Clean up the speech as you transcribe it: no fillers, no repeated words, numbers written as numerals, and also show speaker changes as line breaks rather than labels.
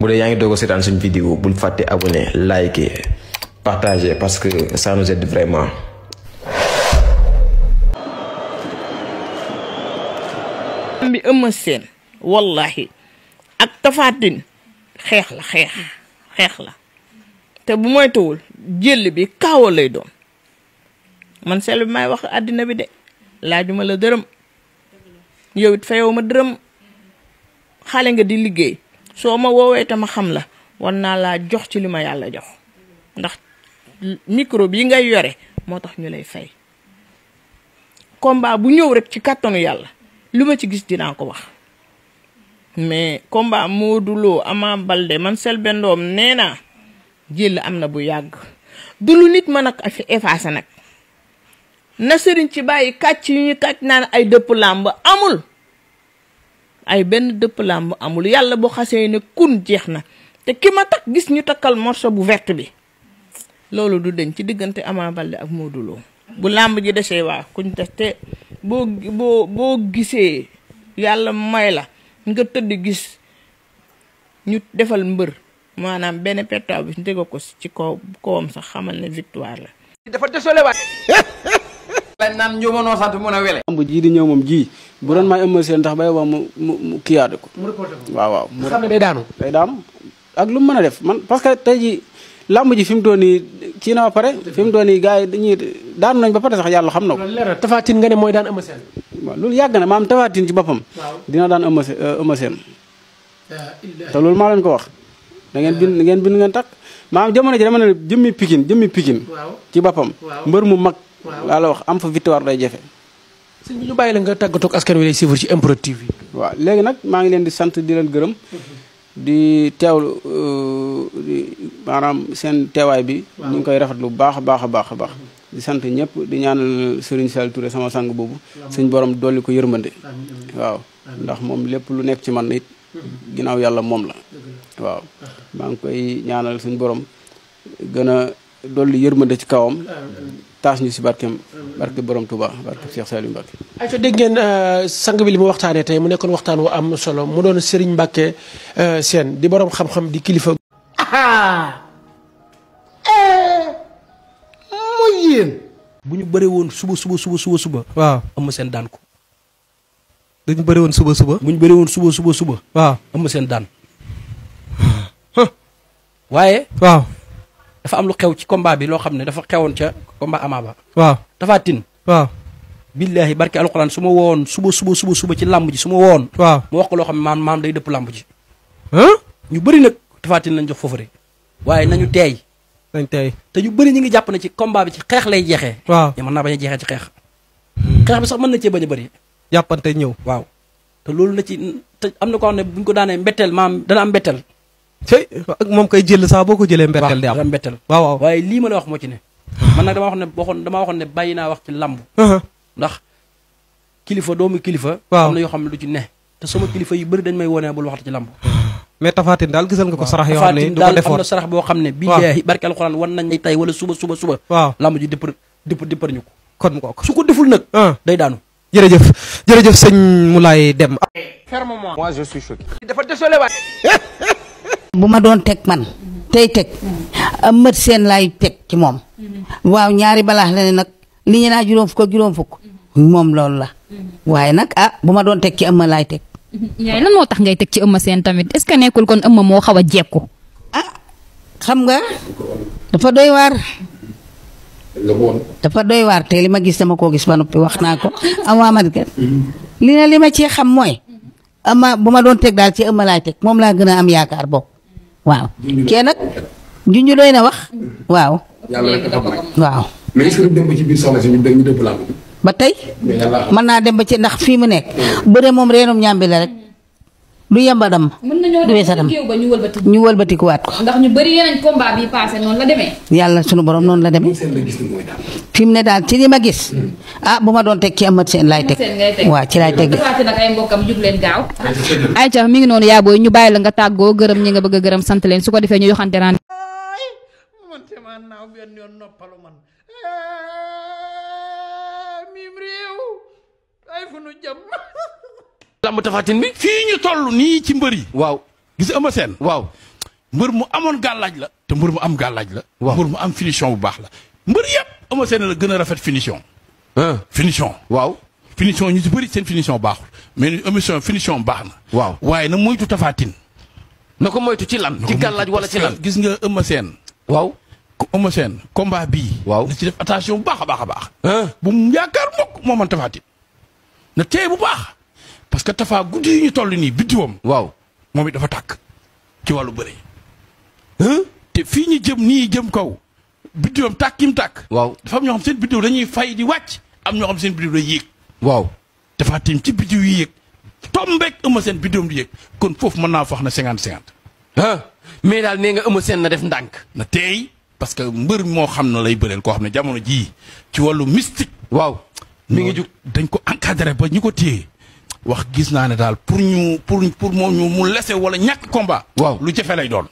bu dee yaa ngi doog a seetaan suñu vidéo bul fàtte abonné liker partager parce que ça nous aide vraiment.
bi Eumeu Sène wallahi ak Tapha Tine xeex la te bu moytuwul jël bi kaawa lay doon man sel bi may wax àddina bi de laajuma la dërëm yow it fayow ma dërëm xale nga di liggéey soo ma woowee te ma xam la war naa laa jox ci li ma yàlla jox ndax micro bi ngay yore moo tax ñu lay fay combat bu ñëw rek ci kàttanu yàlla lu ma ci gis dinaa ko wax mais combat Modou Lo Ama Baldé man Selbé Ndom nee naa jël am na bu yàgg du lu nit mën a fi effacé nag na sëriñ ci bàyyi kàcc yu ñu kàcc naan ay dëpp làmb amul ay benn dëpp làmb amul yàlla boo xasee ne kun jeex na te ki ma takk gis ñu takkal morceau bu vert bi loolu du deñ ci diggante Ama Baldé ak Modou Lo bu làmb ji desee waa kuñ des te boo gisee yàlla may la nga tëdd gis ñu defal mbër maanaam benn pettaaw bi ñu teg ko ci kawam sax xamal ne victoire la.
dafa désolé waat. lañ naan njuumanoo sant mun a wele.
lamb ji di ñëw moom ji bu doon may Eumeu Sène tax bay wax mu kiyaade ko.
mu reporté ko
waaw.
mu xam ne day daanu.
day daanu ak lu mu mën a def man parce que tey jii lamb ji fi mu doon nii kii na ba pare. fi mu doon nii gars yi dañuy daanu nañ ba pare sax yàlla xam na ko.
loolu leer na Tapha Tine nga ne mooy daan Eumeu Sène.
waaw loolu yàgg na maam Tapha Tine ci boppam. dina daan Eumeu Sène. te loolu maa leen ko wax. da ngeen bind ngeen takk maam jamono ji dama ne jëmmi Pikine. ci boppam. mbër mu mag. laa la wax am fa victoire day jafe.
sëñ bi ñu bàyyi la nga tàggatoo ak askan wi lay suivre ci MPROD TV.
waaw léegi nag maa ngi leen di sant di leen gërëm. di teewlu maanaam seen teewaay bi. ñu ngi koy rafetlu bu baax a baax. di sant ñëpp di ñaanal Serigne Sall Touré sama sang boobu. suñ borom dolli ko yërmande. waaw ndax moom lépp lu nekk ci man it. ginnaaw yàlla moom la. waaw maa ngi koy ñaanal suñ borom gën a dolli yërmande ci kawam. taas ñu si barke borom Touba barke Cheikh Saliou Mbacké.
ayca dégg ngeen sang bi li mu waxtaanee tey mu nekkoon waxtaan wu am solo mu doon Serigne Mbacké Sène di borom xam-xam di kilifa. mooy yéen. bu ñu bëree woon suba. waaw Eumeu Sène daan ko.
dañu bëri woon suba.
bu ñu bëree woon suba.
waaw
Eumeu Sène daan. waaye.
waaw.
dafa am lu xew ci combat bi loo xam ne dafa xewoon ca combat Ama ba.
waaw
Tapha Tine.
waaw.
billaahi barke alxuraan su ma wowoon suba ci làmb ji su ma wowoon.
waaw
mu wax ko loo xam ne maam day dëpp làmb ji. ñu bëri nag Tapha Tine lañ jox foofu rek. waaye nañu teey.
nañ teey
te ñu bëri ñu ngi jàpp ne ci combat bi ci xeex lay jeexee.
waaw
mën naa bañ a jeexee ci xeex. xeex bi sax mën na cee bañ a bëri.
jàppante ñëw.
waaw te loolu na ci te am na ko xam ne buñ ko daanee mbetteel maam dana am mbetteel.
tey ak moom koy jël saa boo ko jëlee mbetteel di am.
waaw mbetteel.
waaw
waaye lii ma la wax moo ci ne. man nag dama waxoon ne bàyyi naa wax ci làmb. ndax kilifa doomu kilifa.
waaw
am na yoo xam ne du ci ne. te sama kilifa yu bëri dañ may wone bul waxtu ci làmb.
mais Tapha Tine daal gisal nga ko sarax yoo xam ne du ko defoon
am na sarax boo xam ne. billaahi barke alxuraan wan nañ tey wala suba.
waaw
làmb ji dëppar ñu ko.
kon mu ko
su ko deful nag. day daanu.
jërëjëf sëñ Moulay Deme.
ferme-moi.
Moi je suis choqué.
dafa désolé waat.
bu ma doon teg man tey teg Eumeu Sène laay teg ci moom waaw ñaari balaax la ne nag li ñu naa juróom fukk moom loolu la waaye nag bu ma doon teg ci Eumeu laay teg.
ñooy lan moo tax ngay teg ci Eumeu Sène tamit est-ce que nekkul kon Eumeu moo xaw a jekku.
xam nga dafa doy waar. dafa doy waar te li ma gis dama koo gis ba noppi wax naa ko Ama Madické li ma ci xam mooy Ama bu ma doon teg daal ci Eumeu laay teg moom laa gën a am yaakaar bokk waaw. kee nag junj doy na wax waaw.
yàlla rek dafa may.
waaw.
mais est-ce que dem ba ci biir soxna si ñu dëpp làmb.
ba tey mën naa dem ba ci ndax fii mu nekk bëre moom reenum ñàmbi la rek du yemba dam.
mën nañoo
du weesa dam
géew ba ñu wëlbati.
ñu wëlbatikuwaat ko.
ndax ñu bëri yeneen combat bi passé noonu la demee.
yàlla sunu borom noonu la demee. fi mu ne daal ci li ma gis. bu ma doon teg ci Eumeu Sène laay teg. waaw ci laay teg.
dafaati nag ay mbokkam jug leen gaaw. ayca mi ngi noonu yaa booy ñu bàyyi la nga tàggoo gërëm ñi nga bëgg a gërëm sant leen su ko defee ñu yoxante raan.
man te man naaw benn yoon noppalu man mim réew ay fu nu jëm.
lamb Tapha Tine bi fii ñu toll nii ci mbër yi waaw gis Eumeu Sène waaw mbër mu amoon gàllaaj la te mbër mu am gàllaaj la.
waaw
mbër mu am finition bu baax la. mbër yëpp Eumeu Sène la gën a rafet finition. finition.
waaw.
finition ñu ci bëri seen finition baaxul mais Eumeu Sène finition baax na.
waaw
waaye na moytu Tapha Tine.
na ko moytu ci lan. ci gàllaaj wala ci lan.
gis nga Eumeu Sène.
waaw.
Eumeu Sène combat bii.
waaw
na ci def attention bu baax a baax a baax. bu mu yaakaar mukk moo man Tapha Tine. na tey bu baax. parce que Tapha guddi yi ñu toll nii biddiwam.
waaw
moom it dafa tàkk ci wàllu bëre. te fii ñu jëm nii jëm kaw. biddiwam tàkk yim tàkk.
waaw
dafa am ñoo xam seen biddiw dañuy fay di wàcc. am ñoo xam seen biddiw day yéeg.
waaw
Tapha Tine ci biddiw yi yéeg. tombeek Eumeu Sène biddiwam di yéeg. kon foofu mën naa fa wax na 50-50.
mais daal nee nga Eumeu Sène na def ndànk.
na teey parce que mbër moo xam na lay bëreel koo xam ne jamono jii ci wàllu mystique.
waaw mi ngi jug
dañ ko encadré ba ñu ko téye. wax gis naa ne daal pour moom ñu mu lese wala ñàkk combat.
waaw
lu jafe lay doon.